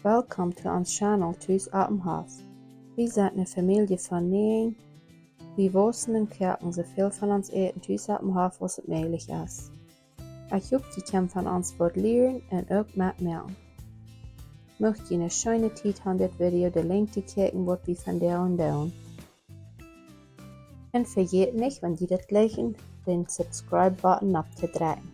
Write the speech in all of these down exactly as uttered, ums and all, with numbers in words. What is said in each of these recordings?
Welcome to ons channel Tus oppem Hoff. Wie sent eene Famielje von näajen. Wie wausen un koaken soo väl von ons Äten tus oppem Hoff aus et mäajlich es. Ekj hop jie kjennen von ons waut lieren un uk metmoaken. Mucht jie eene scheene Tiet haben dit Video de Lenjd to kjikjen waut wie vondoag doonen. Un vejät nich, wan jie dit liken, dän Subscribe Button opptodrekjen.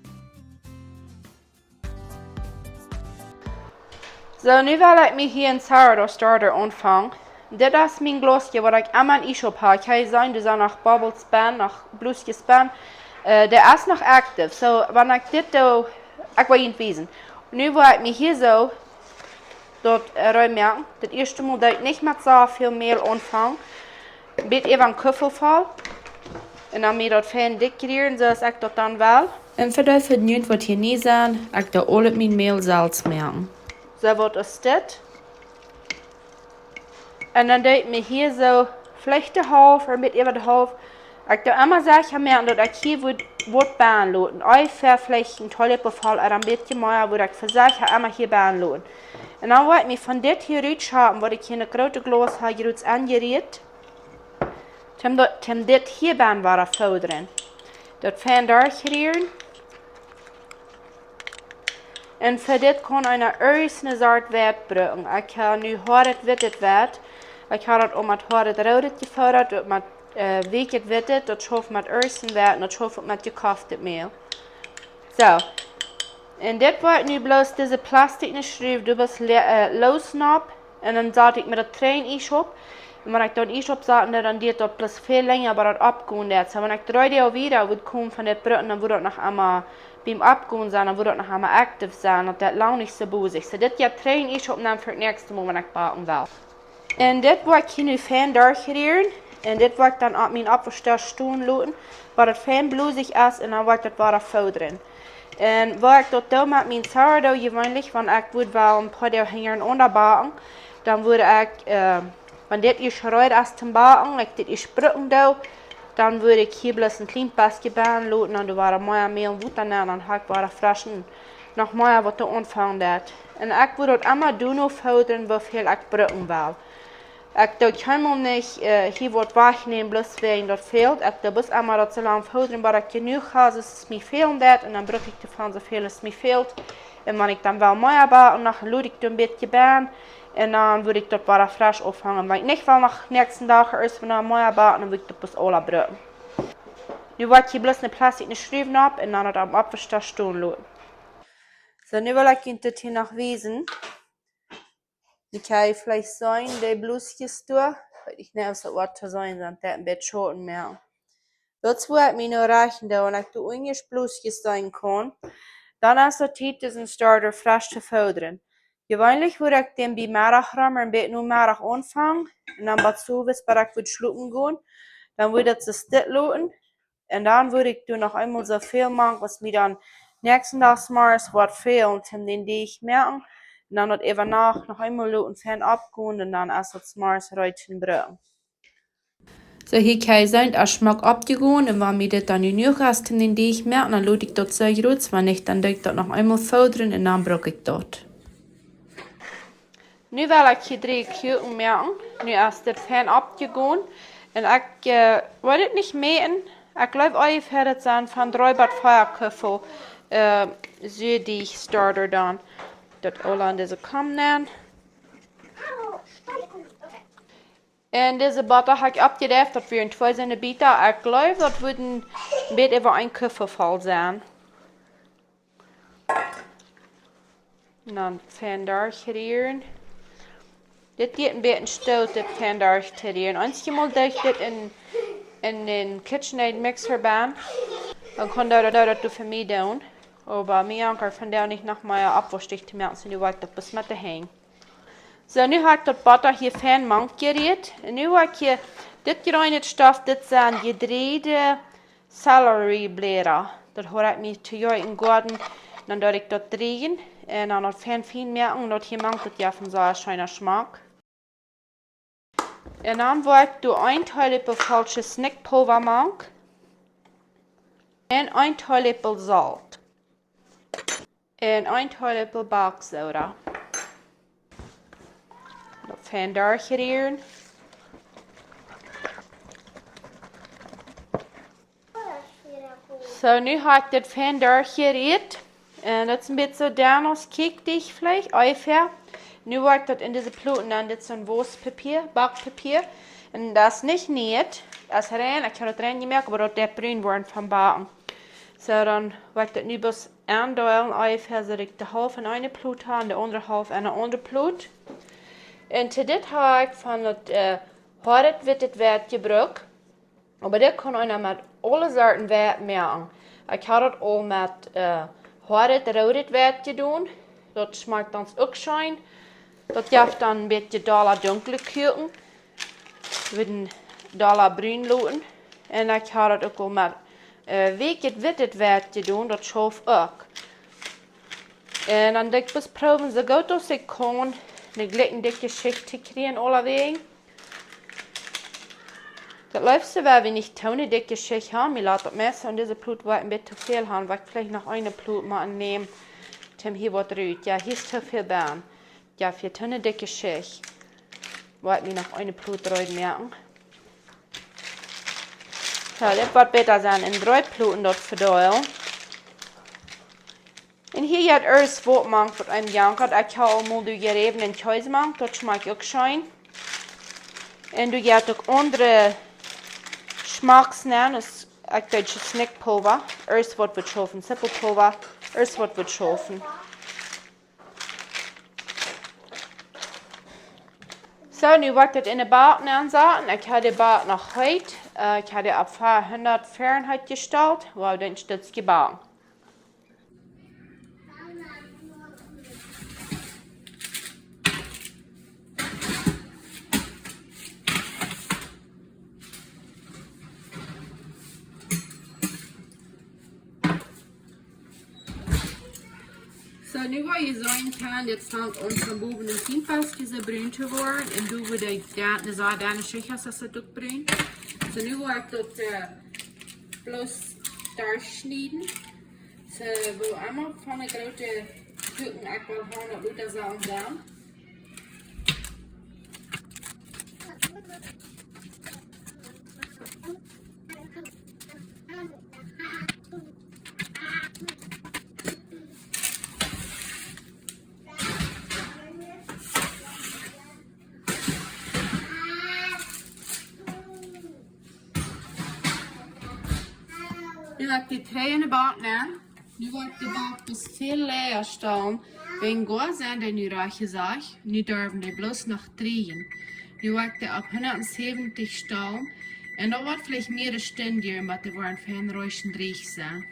Soo, nu well ekj mie hia een Sourdough Starter aunfangen. Dit es mien Glausje waut ekj emma en Iesch opp ha. Kjenn jie seenen, doa sent noch Bubbles bennen, noch Bluskjes bennen. Äh, dee es noch active. Soo, wan ekj dit doo, ekj well junt wiesen. Nu woa ekj mie hia soo daut, äh, rein moaken. Daut ieeschte Mol doo ekj nich met soo väl Mäl aunfangen. Bät äwa een Kuffel voll. Un dan mie daut fein dikj rieren, soo aus ekj daut dan well. Un fa dee von junt waut hia nie sent, ekj doo aul mien Mäl selfst moaken. Soo waut es dit. Un dan doo ekj mie hia soo veleicht de Halft, ooda een bät äwa de Halft. Ekj doo emma secha moaken daut ekj hia woa waut bennen loten. Onjefäa veleicht een Teeläpel voll, ooda een bät mea, woa ekj fa secha emma hia bennen loten. Un dan woa ekj mie von dit hia rut schaupen, waut ekj hia en daut groote Glaus ha jrod aunjerieet. Toom daut, toom dit hia bennen wada fodren. Daut fein derchrieren. Un fa dit kaun eena irjent eene Sort Weit brucken. Ekj ha nu hoadet wittet Weit. Ekj ha daut uk met hoadet roodet jefodrat, uk met, äh, weekjet wittet. Daut schauft met irjent een Weit un daut schauft uk met jekoftet Mäl. Soo. Un dit woa ekj nu bloos dise plastikne Schruw, doa bloos le-, äh, loosnoppen. Un dan sat ekj mie daut trigj en Iesch opp. Un wan ekj dan Iesch oppsaten doo, dan diet daut bloos väl lenja, bat daut oppgonen deit. Soo, wan ekj dree Doag wieda woa komen von dit brucken, dan woat daut noch emma biem oppgonen sennen, dan woat daut noch emma active sennen, daut deit lang nich soo bosich. Soo, dit jeit trigj en Iesch opp, dan fa daut näakjste Mol, wan ekj backen well. Un dit woa ekj hia nu fein derchrieren. Un dit woa ekj dan opp mien Oppwauschdisch stonen loten, bat daut fein bosich es, un dan woa ekj daut wada fodren. Un woo ekj daut doo met mien Sourdough jeweenlich, wan ekj woa wel een poa Doag hinjarenaunda backen, dan woa ekj, äh, wan dit ieescht reed es toom backen, ekj dit ieescht brucken doo, dan woa ekj hia bloos een kjlien bät bennen loten un doa woa mea Mäl un Wota nenn, dan ha ekj wada fresch un noch mea waut to aunfangen deit. Un ekj woa daut emma doonen fodren, woo väl ekj brucken well. Ekj doo kjeenmol nich, äh, hia waut wajchnämen, bloos wäajen daut fält. Ekj doo bloos emma daut soo lang fodren, bat ekj jenuach ha, soo aus et mie fälen deit, un dan bruck ekj doavon soo väl aus mie fält. Un wan ekj dan well mea backen, dan lot ekj doa een bät bennen, un dan woa ekj daut wada fresch aunfangen. Wan ekj nich well noch näakjsten Dach ieescht noch mea backen, dan woa ekj daut bloos aula brucken. Nu woa ekj hia bloos eene plastikne Schruw nopp un dan daut opp Oppwauschdisch stonen loten. Soo, nu well ekj junt dit hia noch wiesen. Ekj ha veleicht soo de Bluskjes doa. Weet ekj nich aus daut waut to seenen es, daut een bät Schaden mea. Daut es woo ekj mie nu rajcht doo, wan ekj de unjaste Bluskjes seenen kaun. Dan es daut Tiet, disen Starter fresch to fodren. Jeweenlich woa ekj dän bie Meddach rom, een bät no Meddach aunfangen. Un dan bat soo wiet, bat ekj woa schlopen gonen. Dan woa ekj daut soo stell loten. Un dan woa ekj doa noch eemol soo väl mank aus mie dan näakjsten Dach zemorjes woat fälen, toom dän Deajch moaken. Un dan daut äwa Nacht noch eemol loten fein oppgonen un dan es daut zemorjes reed toom brucken. Soo, hia kjenn jie seenen, daut es schmock oppjegonen. Un wan mie dit dan nu jenuach es toom dän Deajch moaken, dan lot ekj daut soo jrod, wan nich, dan doo ekj daut noch eemol fodren un dan bruck ekj daut. Nu well ekj hia dree Kuaken moaken. Nu es dit fein oppjegonen. Un ekj, äh, weet et nich mea. Ekj jleew onjefäa daut sent von dree bat vea Kuffel, äh, Suadeajch Starter dan. Daut aula en dise Kom nenn. Un dise Botta ha ekj oppjedeift, daut wieren twee soone Bieta. Ekj jleew daut wudd een bät äwa een Kuffel voll sennen. Un dan fein derchrieren. Dit jeit een bät stoot, dit fein derchrieren. Eenjemol doo ekj dit en, en dän KitchenAid Mixer bennen. Dan kaun daut, daut, daut fa mie doonen. Oba mie jankat vondoag nich no mea Oppwauschdisch to moaken, soo nu woa ekj daut bloos met de Henj. Soo, nu ha ekj daut Botta hia fein mank jerieet. Un nu woa ekj hia dit jreene Stoff, dit sent jedrieejde Celery Bläda. Daut haud ekj mie to Joa em Goaden. Dan doo ekj daut drieejen un dan daut fein fien moaken. Daut hia mank daut jo von soo een scheena Schmack. Un dan woa ekj doa een Teeläpel falsche Snickpulva mank. Un een Teeläpel Solt. Un een Teeläpel Backsoda. Fein derchrieren. Soo, nu hab ekj dit fein derchjerieet. Un daut es een bät soo denn aus Kjieekjdeajch veleicht, onjefäa. Nu woa ekj daut en dise Ploten, dan dit es een Wauspapia, Backpapia. Un daut es nich niet, daut es rein, ekj hab daut rein jemoakt, oba daut deit brun woaren vom Backen. Soo, dan woa ekj daut nu bloos endeelen, onjefäa soo daut ekj de Halft en eene Plot hab un de aundre Halft en eene aundre Plot. Un to dit hab ekj von daut, äh, hoadet wittet Weit jebrukt. Oba dit kaun eena met aule Sorten Weit moaken. Ekj hab daut aul met, äh, hoadet roodet Weit jedonen. Daut schmakjt dan uk scheen. Daut jeft dan een bät dolla dunkle Kuaken. Wudden dolla brun loten. Un ekj hab daut uk aul met, äh, weekjet wittet Weit jedonen. Daut schauft uk. Un dan doo ekj bloos proowen, soo goot aus ekj kaun, eene jlikj dikje Schicht to kjrieen aulawäajen. Daut leefste wudd wie nich too ne dikje Schicht haben. Mie lat daut meist aun dise Plot, wua ekj een bät too väl hab, wua ekj veleicht noch eene Plot mau näm, toom hia waut rut. Jo, hia es too väl bie. Jo, fa too ne dikje Schicht woa ekj mie noch eene Plot rut moaken. Soo, dit woat bäta sennen, en dree Ploten daut vedeelen. Un hia jeit ieescht waut mank waut eena jankat. Ekj hab aul mol doa jeräwnen Kjees mank, daut schmakjt uk scheen. Un doa jeit uk aundre Schmauks nenn, es uk daut Snickpulva. Ieescht waut woat schaufen, Sipelpulva, ieescht waut woat schaufen. Soo, nu woa ekj daut en de Bak nensaten. Ekj hab de Bak noch heet. Äh, ekj hab dee opp veahundat Fahrenheit jestalt, wua ekj dan stets jebaken. Soo, nu woa jie seenen kjennen, dit fangt aun von bowen un kjlien bät soo brun to woaren. Un doa woat daut, jo, ne soo denne Schicht, daut es uk brun. Soo, nu woa ekj daut, äh, bloos derchschnieden. Soo, woo emma von de groote Kuaken ekj well haben, daut mott daut soo sennen. Nu woa ekj dee trigj en de Bak nenn. Nu woa ekj de Bak bloos väl läaja stalen. Wäajen goa sent dee nu rajcht jesajcht. Nu derwen dee bloos noch drieejen. Nu woa ekj dee opp hundat säwentich stalen. Un daut woat veleicht mea Stunden dieren, bat dee woaren fein reesch un drieech sent.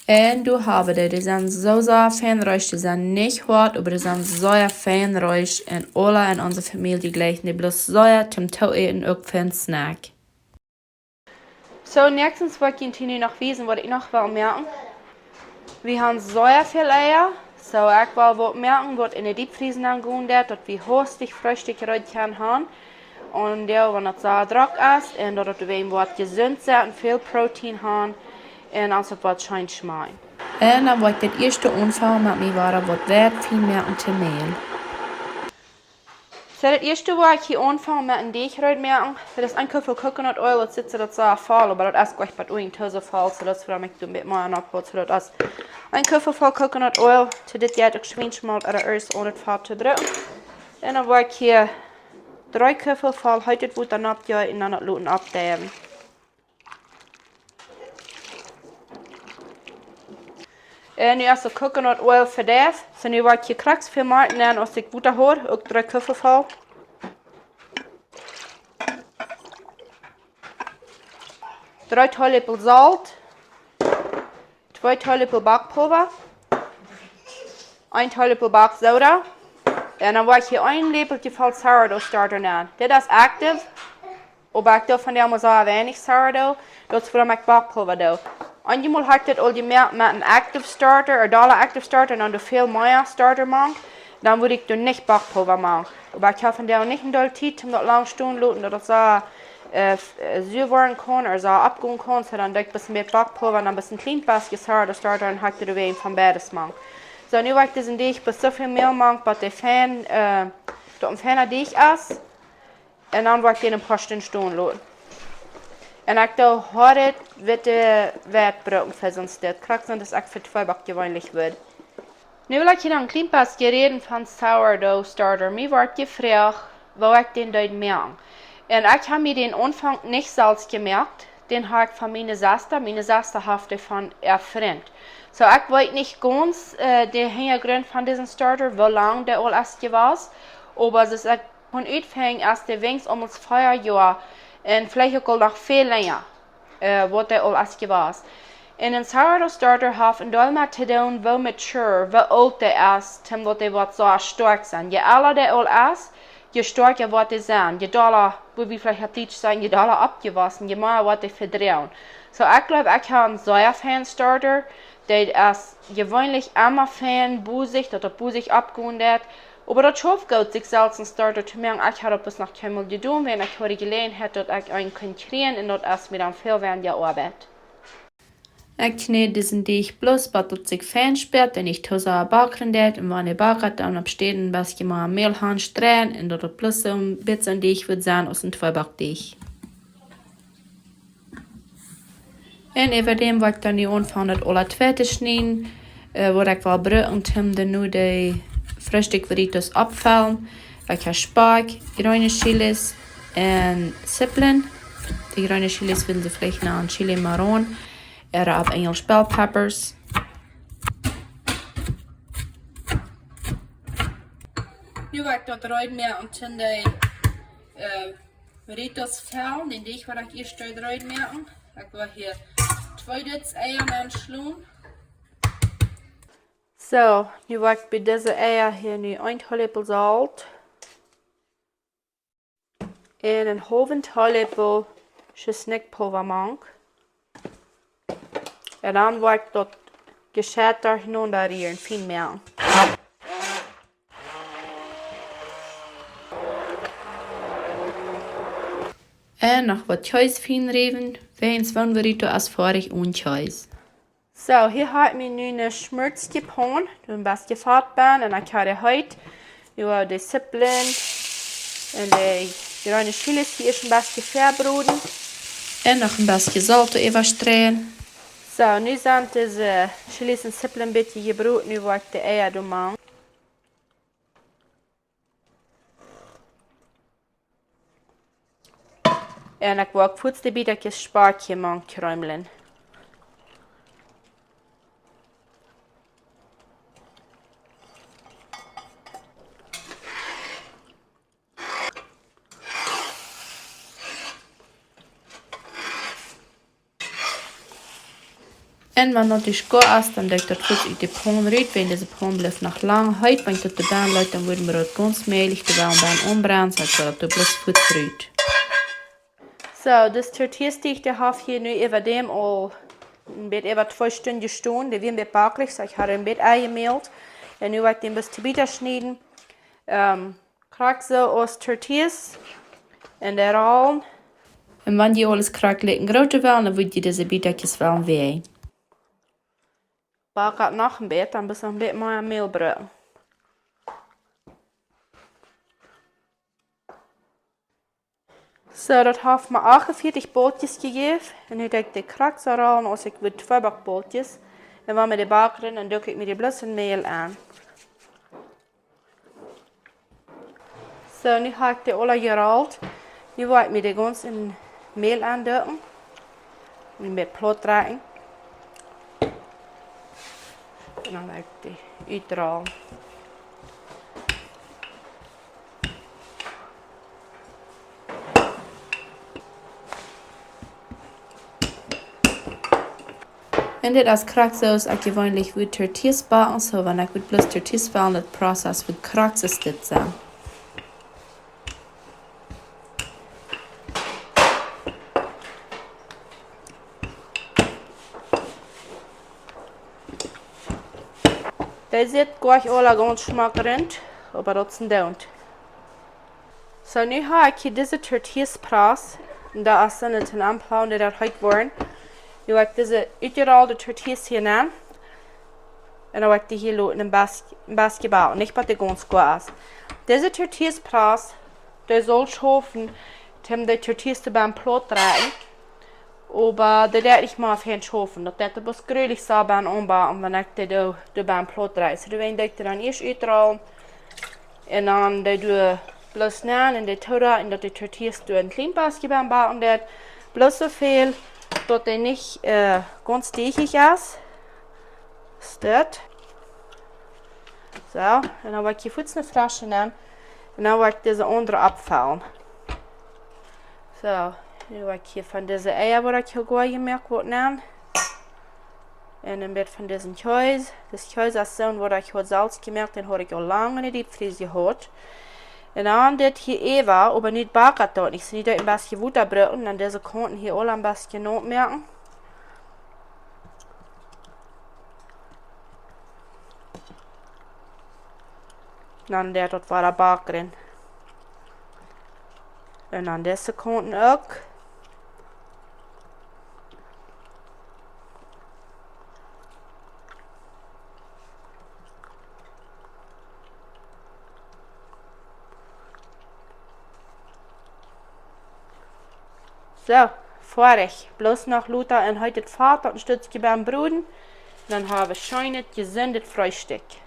Un doa hab wie dee, dee sent soo sea fein reesch, dee sent nich hoat, oba dee sent sea fein reesch. Un aule en onse Famielje jlikjen dee bloos sea toom Tooäten, uk fa een Snack. Soo, näakjstens woa ekj junt nu noch wiesen, waut ekj noch well moaken. Wie haben sea väl Eia. Soo, ekj well waut moaken, waut en de Deepfries nengonen deit, daut wie haustich Freestikj reed kjennen haben. Un jo, wan daut soo drock es, un daut et een waut jesunt es un väl Protein haft, un aus et waut scheen schmakjt. Un dan woa ekj daut ieeschte aunfangen met mie wada waut Weit fien moaken to mälen. Soo, daut ieeschte woa ekj hia aunfangen met een Deajch reed moaken. Daut es een Kuffel coconut oil, daut sitt soo daut soo voll, oba daut es goanich bat unjen too soo voll, soo daut es wuarom ekj doa een bät mea aun opphool, soo daut es een Kuffel voll coconut oil. To dit jeit uk Schwienschmolt ooda ieescht aun daut Fat to brucken. Un dan woa ekj hia dree Kuffel voll heetet Wota nopp doonen un dan daut loten oppdeiwen. Un nu es de coconut oil vedeift. Soo, nu woa ekj hia krakjt soo väl Malkj nenn aus ekj Wota haud, uk dree Kuffel voll. Dree Teeläpel Solt. Twee Teeläpel Backpulva. Een Teeläpel Backsoda. Un dan woa ekj hia een Läpeltje voll sourdough starter nenn. Dit es active, oba ekj doo vondoag mau soo weinich sourdough. Daut es wuarom ekj Backpulva doo. Eenjemol hab ekj dit aul jemoakt met een active starter, een dolla active starter, un dan doo väl mea starter mank. Dan wudd ekj doa nich Backpulva mank. Oba ekj hab vondoag nich een doll Tiet om daut lang stonen loten, daut daut soo, äh, f-, äh, sua woaren kaun ooda soo oppgonen kaun. Soo dan doo ekj een bät Backpulva un dan een kjlien bät sourdough starter un hab ekj doa een von beides mank. Soo, nu woa ekj disen Deech bloos soo väl Mäl mank, bat dee fein, äh, daut een feina Deech es. Un dan woa ekj dän een poa Stund stonen loten. Un ekj doo hoadet witte Weit brucken fa soont. Daut krakjt soo aus ekj fa Tweeback jeweenlich wudd. Nu well ekj hia noch een kjlien bät räden von Sourdough Starter. Mie woat jefroacht, woo ekj dän deed moaken. Un ekj hab mie dän Aunfank nich selfst jemoakt. Dän hab ekj von miene Sesta. Miene Sesta haft dän von äa Frint. Soo, ekj weet nich gaunz, äh, dän Hinjagrunt von disen Starter, woo lang dee aul es jewast. Oba soo aus ekj kunn utfinjen, es dee weens aul mol vea Joa un veleicht uk aul noch väl lenja, äh, waut dee aul es jewast. Un een Sourdough Starter haft een Deel met to doonen, woo mature, woo oolt dee es, toom daut dee woat soo stoakj sennen. Je ella dee aul es, je stoakja woat dee sennen. Je dolla, woo wie veleicht opp Dietsch sajen, je dolla oppjewossen, je mea woat dee vedroagen. Soo, ekj gleew, ekj hab een sea feinen Starter. Dee es jeweenlich emma fein bosich, daut daut bosich oppgonen deit. Oba daut schauft goot, sikj selfst een Starter to moaken. Ekj hab daut bloos noch kjeenmol jedonen, wiels ekj haud de Jeläajenheit, daut ekj eenen kunn kjrieen, un daut es mie dan väl weinja Oabeit. Ekj kjnäd disen Deech bloos, bat daut sikj fein späat un nich too sea backren deit. Un wan dee backrat, dan opp Städen een bät mea Mäl aunstreien un daut daut bloos soo een bät een Deech woat sennen aus een Tweebackdeech. Un äwa däm woa ekj dan nu aunfangen, daut aula twee to schnieden, äh, waut ekj well brucken, toom dan nu de Freestikj Burritos oppfellen. Ekj hab Spakj, jreene Chilis un Zippeln. De jreene Chilis wudden see veleicht nanen Chile Marrón, ooda opp Enjelsch Bell Peppers. Nu woa ekj daut reed moaken, toom de, äh, Burritos fellen, dän Deech woa ekj ieescht reed moaken. Ekj woa hia twee Dutz Eia aunschlonen. Soo, nu woa ekj bie dise Eia hia nu een Teeläpel Solt un een haulwen Teeläpel Schisnikjpulwa mank. Un dan woa ekj daut Jescheit doabennen rieren, fien moaken. Un noch waut Kjees fien riewen, wiels een Burrito es foadich one Kjees. Soo, hia hab ekj mie nu eene schmultsje Paun, doo een bät Fat bie un dan kjrie ekj heet. Nu woa ekj de Zippeln un de jreene Chilis hia ieescht een bät vebroden. Un noch een bät Solt äwastreien. Soo, nu sent dise Chilis un Zippeln een bät jebroden, nu woa ekj de Eia doamank. Un ekj woa uk fuaz de Bietakjes Spakj mank kjrumeln. Un wan daut es goa es, dan doo ekj daut fuaz ut de Paun rut, wiels dise Paun blift noch lang heet. Wan ekj daut doabennen leet, dan woat mie daut gaunz mäajlich doabennen aunbrennen, soo ekj woa daut doa bloos fuaz rut. Soo, dis Tortillas Deech, dee haft hia nu äwa däm aul een bät äwa twee Stunden jestonen. Dee wia een bät backrich, soo ekj hab een bät aunjemält. Un nu woa ekj dän bloos to Bieta schnieden. Ähm, Krakjt soo aus Tortillas. Un de Rollen. Un wan jie aules krakjt likj groote wellen, dan wudd jie dise Bietakjes wellen wäajen. Back daut noch een bät, dan bloos noch een bät mea Mäl brucken. Soo, daut haft mie achtundvieetich Boltjes jejäft. Un nu doo ekj dee krakjt soo rollen aus ekj wudd Tweebackboltjes. Un wan mie dee backren, dan doo ekj mie dee bloos en Mäl aun. Soo, nu hab ekj dee aula jerolt. Nu woa ekj mie dee gaunz en Mäl aunduken. Un met Plot drekjen. Un dan woa ekj dee utrollen. Un dit es krakjt soo aus ekj jeweenlich wudd Tortillas backen, soo wan ekj wudd bloos Tortillas wellen, daut Prozess wudd krakjt soo dit sennen. Dee sitt goa aula gaunz schmock runt, oba daut es een Doont. Soo, nu hab ekj hia dise Tortillas Press. Un daut es dan een Ampel, dee daut heet woaren. Nu woa ekj dise utjerolde Tortillas hia nämen. Un dan woa ekj dee hia loten een bät, een bät backen, nich waut dee gaunz goa es. Dise Tortillas Press, dee saul schaufen, om de Tortillas to biem plaut drekjen. Oba dee deit nich mea väl schaufen. Daut deit bloos jrulich soo biem aunbacken, wan ekj dee doa, doa biem plaut drekj. Soo, dee woa ekj dan ieescht utrollen. Un dan dee doa bloos nenn un dee too drekjen, daut de Tortillas doa een kjlien bät biem backen deit. Bloos soo väl, daut dee nich, äh, gaunz deajich es. Soo, un dan woa ekj hia fuaz eene fresche nenn. Un dan woa ekj dise aundre aufellen. Soo, nu woa ekj hia von dise Eia, waut ekj hia goa jemoakt haud, nenn. Un een bät von disen Kjees. Dis Kjees es soon, waut ekj haud selfst jemoakt, dän haud ekj aul lang enne Deepfries jehaut. Un dan dit hia äwa, oba nu back ekj daut nich. Soo, nu doo ekj een bät Wota brucken, dan dise Kaunten hia aul een bät naut moaken. Dan doo ekj daut wada backen. Un aun dise Kaunten uk. Soo, foadich. Bloos noch lota enn heetet Fat, daut een Stekj biem broden. Dan hab wie scheenet, jesundet Freestikj.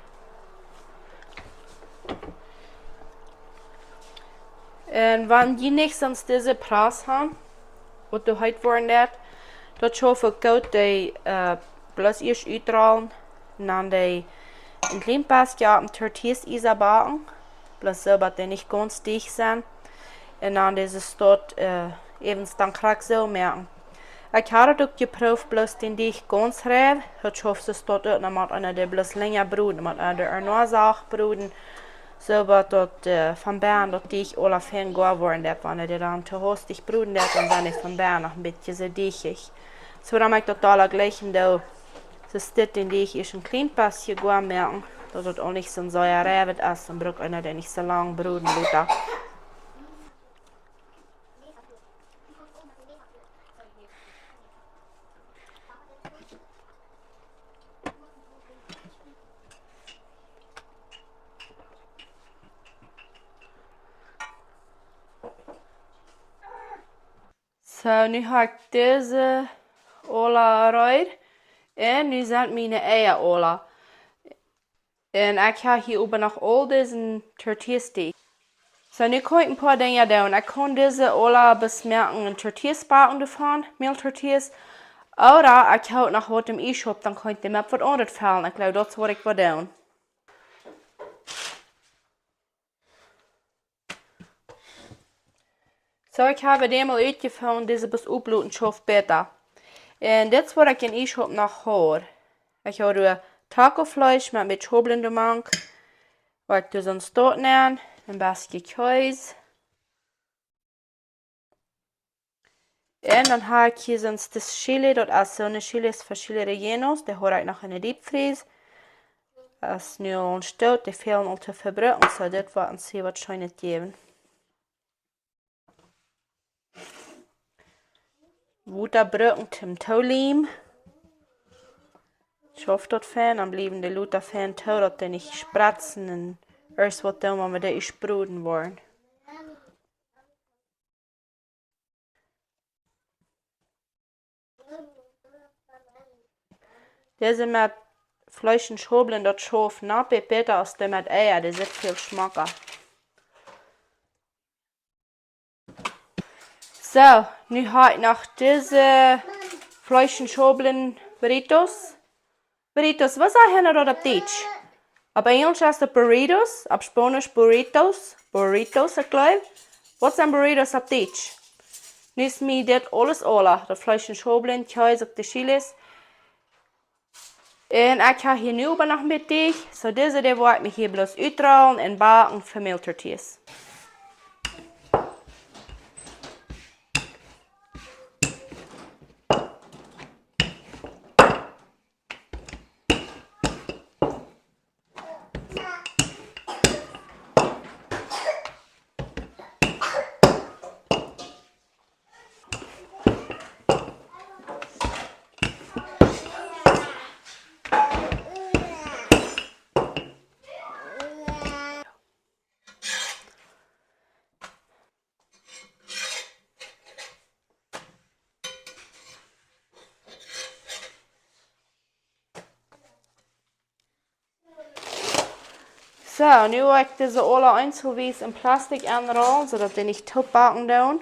Un wan jie nich soone Press han, waut doa heet woaren deit, daut schauft uk goot, dee, äh, bloos ieescht utrollen, un dan dee een kjlien bät opp een Tortillas-Iesa backen, bloos soo daut dee nich gaunz deajich sent. Un dan dise Stekja, äh, äwent dan krakjt soo moaken. Ekj haud daut uk jeprooft, bloos dän Deajch gaunz reif. Daut schauft soo Stekja uk, dan mott eena dee bloos lenja broden, mott eena dee ea noch sacht broden. Soo daut daut, äh, von bennen daut Deajch aula fein goa woaren deit, wan eena dee dan too haustich broden deit, dan sent dee von bennen noch een bät soo deajich. Soo, dan moak ekj daut aula jlikj enn doo. Soo, dit dän Deajch ieescht een kjlien bät goa moaken, daut daut uk nich soo sea reif es, dan brukt eena dee nich soo lang broden lota. Soo, nu hab ekj dise aula reed. Un nu sent miene Eia aula. Un ekj hab hia oba noch aul disen Tortillas-Deajch. Soo, nu kaun ekj een poa Dinja doonen. Ekj kaun dise aula besmoaken un Tortillas backen doavon, Mäl-Tortillas. Ooda ekj hab noch waut em Iesschaup, dan kaun ekj dee met waut aundret fellen. Ekj jleew, daut es waut ekj woa doonen. Soo, ekj hab dee mol utjefungen, dise bloos oploten schauft bäta. Un dit es waut ekj em Iesschaup noch hab. Ekj hab doa Tacofleesch met, met Schoblen doamank. Woa ekj doa soon Stekj nenn, een bät Kjees. Un dan hab ekj hia soone Chili, daut es soone Chili, es fa Chili Rellenos, dee haud ekj noch enne Deepfries. Daut es nu aul een Stekj, dee fälen aul to vebrucken, soo dit woat ons hia waut Scheenet jäwen. Wota brucken toom tooliemen. Schauft daut fein, dan bliewen dee lota fein too, daut dee nich spretzen un aules waut doonen, wan wie dee ieescht broden woaren. Dise met Fleesch un Schoblen, daut schauft noch bäta aus dee met Eia, dee sitt väl schmocka. Soo, nu hab ekj noch dise Fleesch un Schoblen Burritos. Burritos, waut sajcht eena daut opp Dietsch? Opp Enjelsch es daut burritos, opp Spaunisch burritos, burritos, ekj jleew. Waut sent burritos opp Dietsch? Nu es mie dit aules aula, daut Fleesch un Schoblen, Kjees, uk de Chilis. Un ekj hab hia nu oba noch een bät Deajch, soo dise, dee woa ekj mie hia bloos utrollen un backen fa Mäl-Tortillas. Soo, nu woa ekj dise aula eenzelwies en Plastik enrollen, soo daut dee nich toop backen doonen.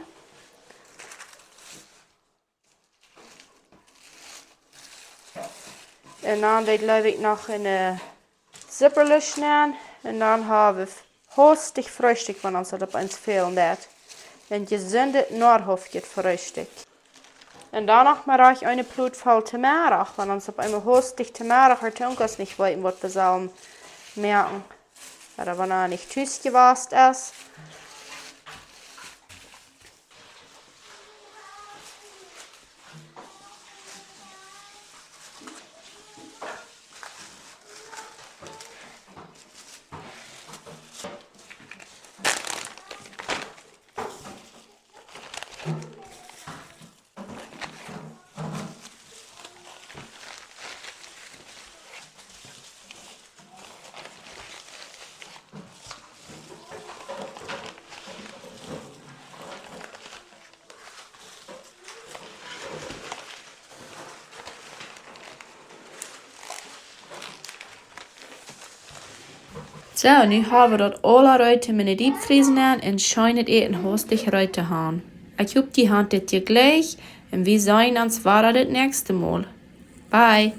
Un dan deed ekj noch en, äh, Zipperl schnäden. Un dan ha wie haustich Freestikj, wan ons daut opp eemol fälen deit. En jesundet, noahrhauftjet Freestikj. Un dan noch mau rajcht eene Plot voll to Meddach, wan ons opp eemol haustich to Meddach, wie kjennen nich weeten, waut wie sellen moaken. Ooda wan hee nich tus jewast es. Soo, nu ha wie daut aula reed toom en de Deepfreeze nämen un scheen daut Äten haustich reed to han. Ekj hop, jie han dit jlikj un wie seenen ons wada daut näakjste Mol. Bye.